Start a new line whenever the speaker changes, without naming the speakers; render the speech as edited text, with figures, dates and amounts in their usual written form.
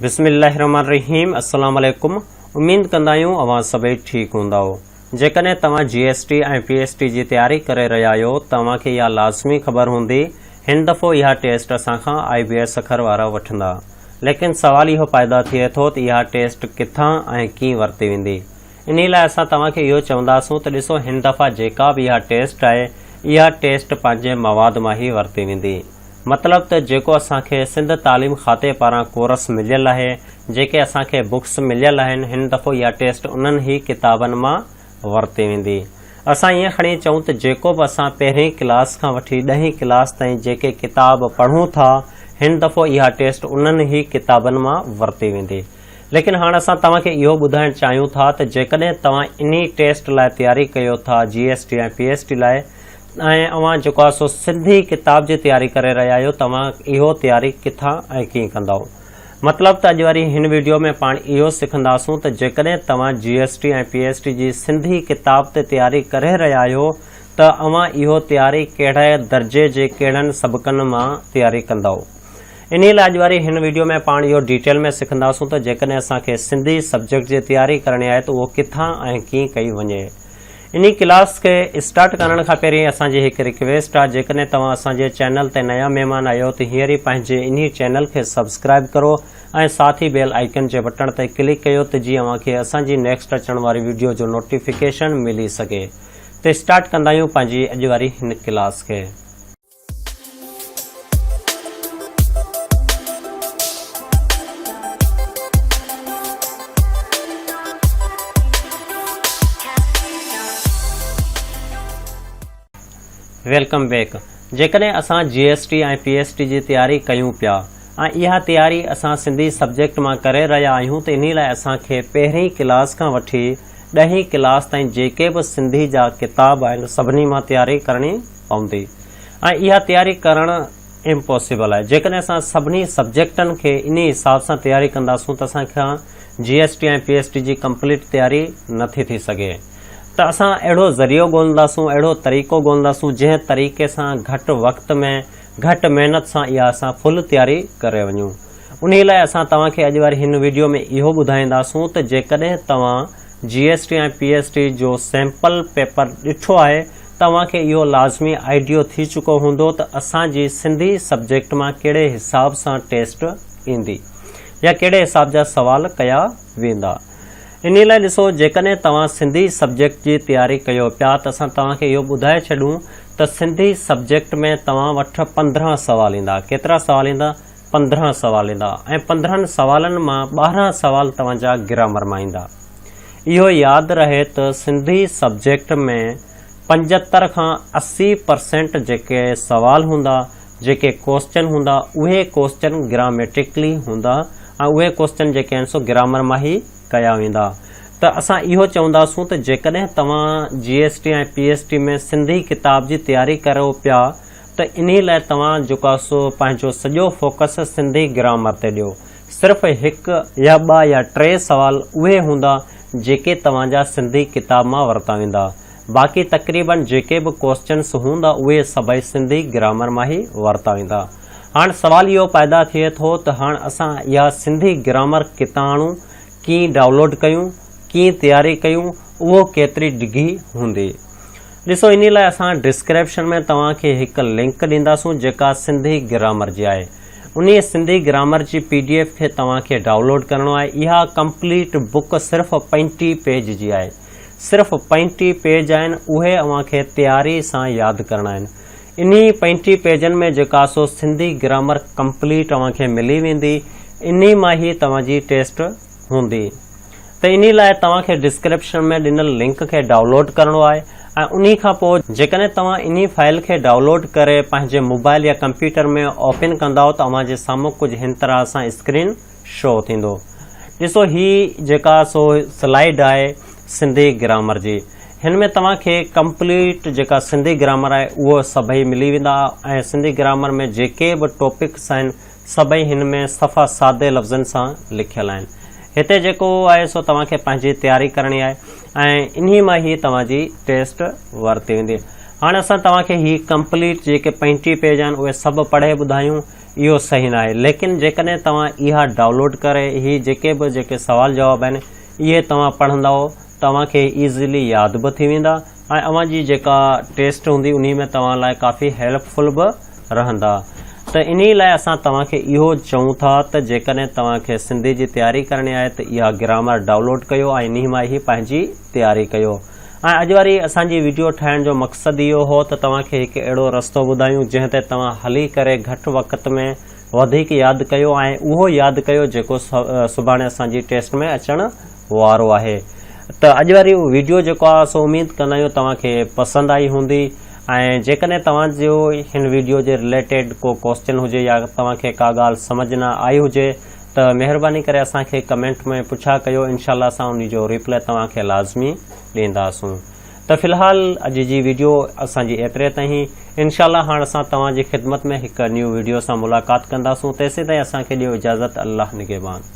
بسم الله الرحمن الرحيم السلام عليڪم اميد ڪندا آهيون اوهان سڀئي ٺيڪ هوندائو جيڪڏهن توهان جي S T ۽ P S T جي تياري ڪري رهيا آهيو ته اوهان کي اها لازمي خبر هوندي هن دفعو اها ٽيسٽ اسان کان آئي بي ايس سکر وارا وٺندا ليڪن سوال اهو پيدا ٿئي ٿو ته اها ٽيسٽ ڪٿان ۽ ڪيئن ورتي ويندي انهي لاء اسان توهان کي اهو چونداسون ته ڏسو هن دفعا جيڪا به اها ٽيسٽ آهي اها ٽيسٽ پنهنجي مواد مان ئي ورتي ويندي. مطلب ته جيڪو اسان کي سنڌ تعليم کاتي پاران ڪورس مليل آهي، جيڪي اسان کي بڪس مليل آهن هن دفعو اها ٽيسٽ انهن ئي ڪتابن مان ورتي ويندي. اسان ائين کڻي چئون ته جيڪو به اسان پهرين ڪلاس کان وٺي ڏهين ڪلاس تائين جيڪي ڪتاب پڙهون ٿا هن دفعو اها ٽيسٽ انهن ئي ڪتابن مان ورتي ويندي. ليڪن هاڻ اسان توهان کي اهو ٻڌائڻ چاهيون ٿا ته جيڪڏهن توهان انهي ٽيسٽ لاء تياري ڪيو ٿا جي S T ۽ P S T لاء ۽ اوهان جيڪو آهي سو سنڌي ڪتاب جي تياري ڪري رهيا آهيو توهان اهو تياري ڪٿان ۽ ڪيئن ڪندؤ مطلب ته اڄ واري هن ويڊيو ۾ پاڻ اهو سکنداسون ته جيڪڏهن توهان جي S T ۽ P S T جي سنڌي ڪتاب تي تياري ڪري رهيا آهيو ته اوهان اهو تياري ڪهڙي درجي جي ڪهڙن سبقن مان تياري ڪندؤ. انهي لاء اڄ واري هن ويڊيو ۾ پاڻ اهو ڊيٽيل ۾ سکنداسون ته جيڪڏهن اسان کي سنڌي سبجيڪٽ جي تياري ڪرڻي آهي ته اهو ڪٿان ۽ ڪيئن ڪئي وڃي. انهي ڪلاس کي اسٽارٽ ڪرڻ کان پهرين اسان جي هڪ رڪويسٽ آهي جيڪڏهن توهان اسان جي چينل تي نيا مهمان آهيو ته هينئر ئي پنهنجي انهي چينل کي سبسڪرائب ڪرو ۽ ساٿ ئي بيل آئيڪن جي بٽڻ تي ڪلڪ ڪيو ته جيئن اوهان کي اسان جي نيڪسٽ اچڻ واري ويڊيو جو نوٽيفڪيشن ملي سگهي ته اسٽارٽ ڪندا آهيون پنهنجي اڄ واري هن ڪلاس کي. Welcome back جيڪڏهن اسان جي S T ۽ P S T جي تياري ڪيون پيا ۽ اها تياري اسان سنڌي سبجيڪٽ مان ڪري رهيا آهيون ته انهي لاء اسان کي پهرين ڪلاس کان وٺي ڏهين ڪلاس تائين جيڪي به سنڌي جا ڪتاب آهن سڀني مان تياري ڪرڻي پوندي ۽ اها تياري ڪرڻ امپاسيبل آهي. جيڪڏهن اسان سڀني سبجيڪٽن کي انهي حساب سان تياري ڪنداسون ته اسان کان جي S T ۽ P S T جي ڪمپليٽ تياري نه ٿي ٿي سگهي ته اسان اهڙو ذريعو ڳولنداسون اهڙو طريقو ڳولنداسون جنهن طريقي سان گهٽ وقت ۾ گهٽ محنت سان اها اسان فل تياري ڪري وڃون انهي لاء اسان توهان کي اڄ واري هن ويڊيو ۾ اهو ٻڌائينداسون ته جيڪڏهن توهان جي S T ۽ P S T جو سيمپل پيپر ڏٺو آهي ته اوهان کي اهو لازمي آئيڊيو ٿي چڪو هوندو ته اسان جي سنڌي سبجيڪٽ مان ڪهڙي حساب سان ٽيسٽ ايندي يا ڪهڙي حساب جا سوال ڪيا ويندا. انهي لاء ڏسو جيڪڏهن توهان سنڌي سبجيڪٽ جي تياري ڪيو پيا ته اسان توهان کي اهو ٻڌائي ڇڏون ته سنڌي سبجيڪٽ ۾ توهان وٺ 15 سوال ايندا. ڪيترا سوال ايندا؟ 15 سوال ايندا ۽ 15 سوالن مان 12 سوال توهان جا گرامر مان ايندا. اهو ياد رهي ته سنڌي سبجيڪٽ ۾ 75 کان 80 پرسينٽ جيڪي سوال هوندا، جيڪي ڪوسچن هوندا، اهي ڪوسچن گراميٽڪلي هوندا ۽ اهي ڪوسچن جيڪي آهن سو گرامر مان ئي ڪيا ويندا ته اسان اهو چونداسون ته جيڪڏهن توهان جي S T ۽ P S T ۾ Sindhi ڪتاب جي تياري ڪريو پيا ته انهي لاء توهان جيڪو آهي سو پنهنجو سڄو فوڪس سنڌي گرامر تي ڏيو. صرف هڪ يا ٻه يا ٽي سوال اهي هوندا جيڪي توهان جا سنڌي ڪتاب مان ورتا ويندا. باقي تقريبن جيڪي به ڪوسچنس هوندا اهي سڀئي سنڌي گرامر مان ئي ورتا ويندا. هاڻ سوال اهو پيدا ٿئي ٿو ته هاڻ اسان اها سنڌي گرامر ڪٿان آڻون، ڪيئن ڊائونلوڊ ڪيون، ڪيئن تياري ڪيون، اهو ڪيتري ڊگهي هوندي. ڏسو انهي لاء اسان ڊسڪرپشن ۾ توهان کي هڪ لنڪ ڏينداسون جيڪا سنڌي گرامر جي آهي. انهي سنڌي گرامر جي پي ڊي ايف کي توهان کي ڊائونلوڊ ڪرڻو آهي. اها ڪمپليٽ بڪ صرف 35 پيج جي آهي. صرف 35 پيج آهن اهي اوهان کي تياري سان ياد ڪرڻا آهن. انهي 35 پيجن ۾ جيڪا سو سنڌي گرامر ڪمپليٽ اوهان کي ملي ويندي. انهي مان ئي توهان جي ٽيسٽ هوندي. ته انهي لاء توهان کي ڊسڪرپشن ۾ ڏنل لنڪ کي ڊائونلوڊ ڪرڻو آهي ۽ انهي کان پوء جيڪڏهن توهان انهي فائل کي ڊائونلوڊ ڪري پنهنجي موبائل يا ڪمپيوٽر ۾ اوپن ڪندائو ته اوهان جي سامهون ڪجهه هن طرح سان اسڪرين شو ٿيندو. ڏسو هي جيڪا سو سلائيڊ آهي سنڌي گرامر جي هن ۾ توهان کي ڪمپليٽ جيڪا سنڌي گرامر آهي اهو سڀئي ملي ويندا ۽ سنڌي گرامر ۾ جيڪي به ٽاپڪس آهن سڀئي هن ۾ صفا سادي لفظن سان لکيل آهن. هتي جيڪو آهي سو توهان کي پنهنجي تياري ڪرڻي آهي ۽ انهي مان ئي توهان جي ٽيسٽ ورتي ويندي. هاڻي اسان توهان کي هي ڪمپليٽ جيڪي 35 پيج آهن اهي سڀ پڙهي ٻڌايون اهو صحيح ناهي ليڪن جيڪڏهن توهان اها ڊائونلوڊ ڪري هي جيڪي به جيڪي سوال جواب آهن اهي توهان پڙهندؤ توهان کي ايزلي ياد به ٿي ويندا ۽ اوهان جي جيڪا ٽيسٽ هوندي انهي ۾ توهان لاء ڪافي هيلپ فل به رهندا ته انهي لاء اسان توهان کي اهو چئون ٿا ته جيڪڏهن توهان کي سنڌي جي تياري ڪرڻي آهي ته اها گرامر ڊائونلوڊ ڪيو ۽ انهي مان ئي پنهنجي تياري ڪيو ۽ اڄ واري اسان جي وڊيو ٺاهڻ جو مقصد اهو هو ته توهان کي هڪ اهڙو رستو ٻڌايون جنهن تي توهان هلي ڪري گهٽ وقت ۾ وڌيڪ ياد ڪيو ۽ اهو ياد ڪيو جيڪو سڀاڻي اسان جي ٽيسٽ ۾ اچڻ وارو آهي ته اڄ واري ويڊيو جيڪو آهي سو اميد ڪندا آهيون توهان کي پسند آئي هوندي ۽ جيڪڏهن توهان جو هن ويڊيو جي رليٽيڊ ڪو ڪوسچن هجي يا توهان کي ڪا ڳالهه سمجهه نه آئي هجي ته مهرباني ڪري اسان کي ڪمينٽ ۾ پڇا ڪيو انشاء الله اسان انهي جو ريپلائي توهان کي لازمي ڏينداسون ته في الحال اڄ جي ويڊيو اسان جي ايتري تائين انشاء الله هاڻ اسان توهان جي خدمت ۾ هڪ نيو ويڊيو سان ملاقات ڪنداسون تيسين تائين اسان کي ڏيو اجازت الله نگهبان.